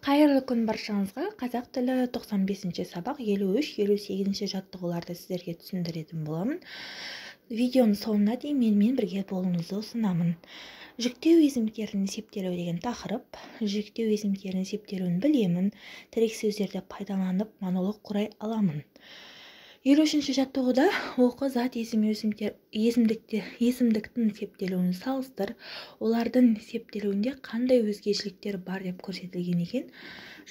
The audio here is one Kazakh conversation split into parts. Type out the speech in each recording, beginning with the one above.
Қайырлы күн баршаңызға. Қазақ тілі 95-ші сабақ 53-58 жаттығуларды сіздерге түсіндіретін боламын. Видеоның соңына дейін менімен бірге болуыңызды ұсынамын. Жіктеу есімдерін септелу деген тақырып. Жіктеу есімдерін септелуін білемін. Тірек сөздерді пайдаланып монолог құрай аламын. 53-ші жаттығуда оқы зат есім есімдіктің септелуін салыстыр. Олардың септелуінде қандай өзгешеліктер бар деп көрсетілген екен.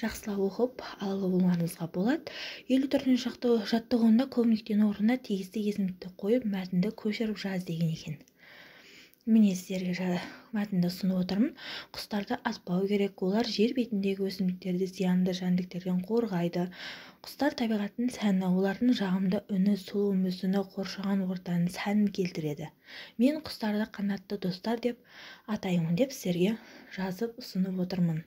Жақсылап оқып алуларыңызға болады. 54-ші жаттығуында көп нүктенің орнына тиісті есімдікті қойып мәтінді көшіріп жаз деген екен. Міне сіздерге мәтінді ұсынып отырмын. Құстарды атпау керек. Олар жер бетіндегі өсімдіктерді зиянды жәндіктерден қорғайды. Құстар табиғаттың сәні, олардың жағымды үні, сұлу мүсіні қоршаған ортаның сәнін келтіреді. Мен құстарды қанатты достар деп атаймын деп сіздерге жазып ұсынып отырмын.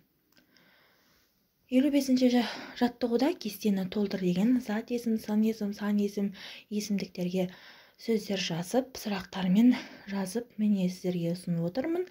55-ші жаттығуда кестені толтыр деген зат есім, сын есім, сан есім есімдіктерге сөздер жазып, сұрақтармен жазып, міне сіздерге ұсынып отырмын.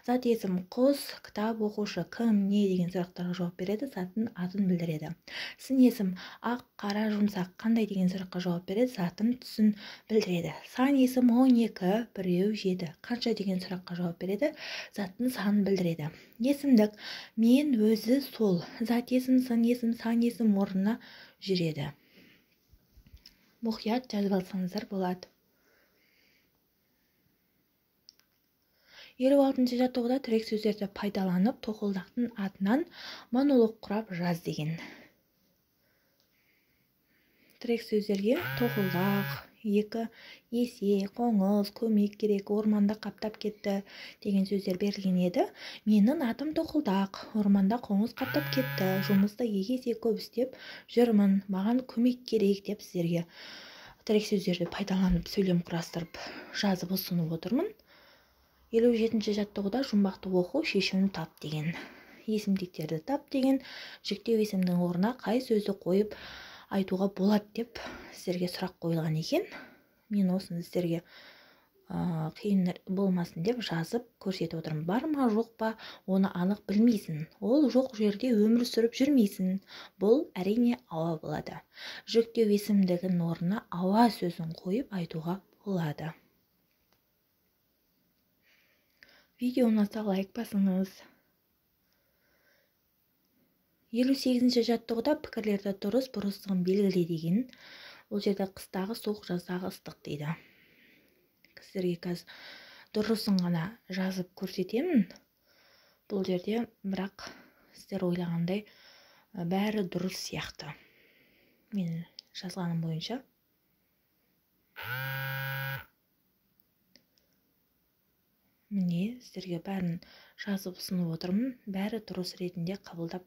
Зат есім құс, кітап оқушы, кім, не деген сұрақтарға жауап береді, заттың атын білдіреді. Сын есім ақ, қара, жұмсақ, қандай деген сұраққа жауап береді, заттың түсін білдіреді. Сан есім 12, 1, 7, қанша деген сұраққа жауап береді, заттың санын білдіреді. Есімдік мен, өзі, сол, зат есім, сын есім, сан есім орнына жүреді. Мұқият жазып алсаңыздар болады. 56-шы жаттығуда тірек сөздерді пайдаланып тоқылдақтың атынан монолог құрап жаз деген. Тірек сөздерге тоқылдақ, екі есе, қоңыз, көмек керек, орманда қаптап кетті деген сөздер берілген еді. Менің атым тоқылдақ, орманда қоңыз қаптап кетті, жұмысты екі есе көп істеп жүрмін, маған көмек керек деп сіздерге тірек сөздерді пайдаланып сөйлем құрастырып жазып ұсынып отырмын. 57-ші жаттығуда жұмбақты оқу шешімін тап деген. Есімдіктерді тап деген, жіктеу есімнің орнына қай сөзді қойып айтуға болады деп сіздерге сұрақ қойылған екен. Мен осыны сіздерге қиын болмасын деп жазып көрсетіп отырмын. Бар ма, жоқ па, оны анық білмейсің. Ол жоқ жерде өмір сүріп жүрмейсің. Бұл әрине ауа болады. Жіктеу есімдігінің орнына ауа сөзін қойып айтуға болады. Видео ұнаса лайк басыңыз. 58-ші жаттығуда пікірлерді дұрыс бұрыстығын белгіле деген. Ол жерде қыстағы суық, жаздағы ыстық дейді. Сіздерге қазір дұрысын ғана жазып көрсетемін. Бұл жерде бірақ сіздер ойлағандай бәрі дұрыс сияқты. Мен жазғаным бойынша. Міне сіздерге бәрін жазып ұсынып отырмын. Бәрі дұрыс ретінде қабылдап